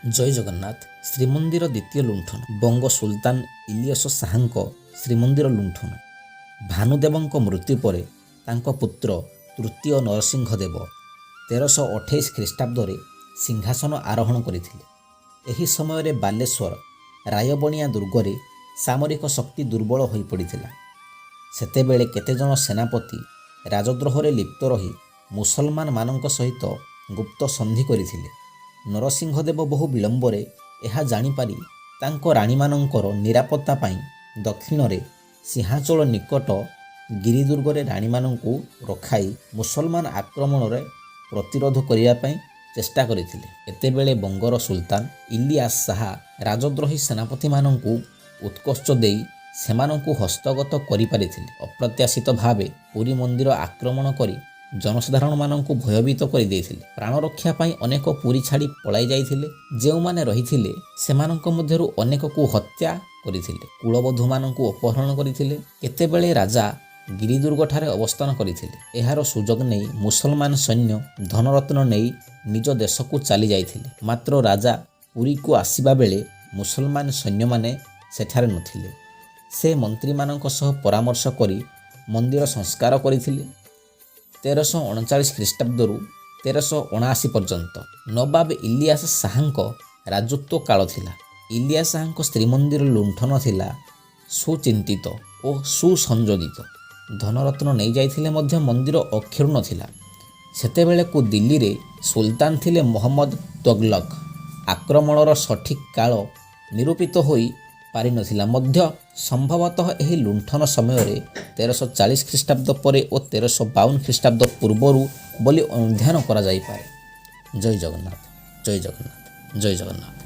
ଜୟ ଜଗନ୍ନାଥ। ଶ୍ରୀମନ୍ଦିର ଦ୍ୱିତୀୟ ଲୁଣ୍ଠନ, ବଙ୍ଗ ସୁଲତାନ ଇଲିୟସ ଶାହାଙ୍କ ଶ୍ରୀମନ୍ଦିର ଲୁଣ୍ଠନ। ଭାନୁଦେବଙ୍କ ମୃତ୍ୟୁ ପରେ ତାଙ୍କ ପୁତ୍ର ତୃତୀୟ ନରସିଂହ ଦେବ 1328 ଖ୍ରୀଷ୍ଟାବ୍ଦରେ ସିଂହାସନ ଆରୋହଣ କରିଥିଲେ। ଏହି ସମୟରେ ବାଲେଶ୍ୱର ରାୟବଣିଆ ଦୁର୍ଗରେ ସାମରିକ ଶକ୍ତି ଦୁର୍ବଳ ହୋଇପଡ଼ିଥିଲା। ସେତେବେଳେ କେତେଜଣ ସେନାପତି ରାଜଦ୍ରୋହରେ ଲିପ୍ତ ରହି ମୁସଲମାନମାନଙ୍କ ସହିତ ଗୁପ୍ତ ସନ୍ଧି କରିଥିଲେ। ନରସିଂହ ଦେବ ବହୁ ବିଳମ୍ବରେ ଏହା ଜାଣିପାରି ତାଙ୍କ ରାଣୀମାନଙ୍କର ନିରାପତ୍ତା ପାଇଁ ଦକ୍ଷିଣରେ ସିଂହାଚଳ ନିକଟ ଗିରିଦୁର୍ଗରେ ରାଣୀମାନଙ୍କୁ ରଖାଇ ମୁସଲମାନ ଆକ୍ରମଣରେ ପ୍ରତିରୋଧ କରିବା ପାଇଁ ଚେଷ୍ଟା କରିଥିଲେ। ଏତେବେଳେ ବଙ୍ଗର ସୁଲତାନ ଇଲିଆସ ଶାହା ରାଜଦ୍ରୋହୀ ସେନାପତିମାନଙ୍କୁ ଉତ୍କୋଚ ଦେଇ ସେମାନଙ୍କୁ ହସ୍ତଗତ କରିପାରିଥିଲେ। ଅପ୍ରତ୍ୟାଶିତ ଭାବେ ପୁରୀ ମନ୍ଦିର ଆକ୍ରମଣ କରି ଜନସାଧାରଣମାନଙ୍କୁ ଭୟଭୀତ କରିଦେଇଥିଲେ। ପ୍ରାଣରକ୍ଷା ପାଇଁ ଅନେକ ପୁରୀ ଛାଡ଼ି ପଳାଇ ଯାଇଥିଲେ। ଯେଉଁମାନେ ରହିଥିଲେ, ସେମାନଙ୍କ ମଧ୍ୟରୁ ଅନେକକୁ ହତ୍ୟା କରିଥିଲେ। କୁଳବଧୂମାନଙ୍କୁ ଅପହରଣ କରିଥିଲେ। କେତେବେଳେ ରାଜା ଗିରିଦୁର୍ଗଠାରେ ଅବସ୍ଥାନ କରିଥିଲେ। ଏହାର ସୁଯୋଗ ନେଇ ମୁସଲମାନ ସୈନ୍ୟ ଧନରତ୍ନ ନେଇ ନିଜ ଦେଶକୁ ଚାଲି ଯାଇଥିଲେ। ମାତ୍ର ରାଜା ପୁରୀକୁ ଆସିବା ବେଳେ ମୁସଲମାନ ସୈନ୍ୟମାନେ ସେଠାରେ ନଥିଲେ। ସେ ମନ୍ତ୍ରୀମାନଙ୍କ ସହ ପରାମର୍ଶ କରି ମନ୍ଦିର ସଂସ୍କାର କରିଥିଲେ। 1339 ଖ୍ରୀଷ୍ଟାବ୍ଦରୁ 1379 ପର୍ଯ୍ୟନ୍ତ ନବାବ ଇଲିଆସ ଶାହାଙ୍କ ରାଜତ୍ୱ କାଳ ଥିଲା। ଇଲିଆସ ଶାହାଙ୍କ ଶ୍ରୀମନ୍ଦିର ଲୁଣ୍ଠନ ଥିଲା ସୁଚିନ୍ତିତ ଓ ସୁସଂଯୋଜିତ। ଧନରତ୍ନ ନେଇଯାଇଥିଲେ ମଧ୍ୟ ମନ୍ଦିର ଅକ୍ଷୁଣ୍ଣ ଥିଲା। ସେତେବେଳକୁ ଦିଲ୍ଲୀରେ ସୁଲତାନ ଥିଲେ ମହମ୍ମଦ ତୋଗଲକ। ଆକ୍ରମଣର ସଠିକ୍ କାଳ ନିରୂପିତ ହୋଇ ପାରିନଥିଲା ମଧ୍ୟ ସମ୍ଭବତଃ ଏହି ଲୁଣ୍ଠନ ସମୟରେ 1340 ଖ୍ରୀଷ୍ଟାବ୍ଦ ପରେ ଓ 1352 ଖ୍ରୀଷ୍ଟାବ୍ଦ ପୂର୍ବରୁ ବୋଲି ଅନୁଧ୍ୟାନ କରାଯାଇପାରେ। ଜୟ ଜଗନ୍ନାଥ, ଜୟ ଜଗନ୍ନାଥ, ଜୟ ଜଗନ୍ନାଥ।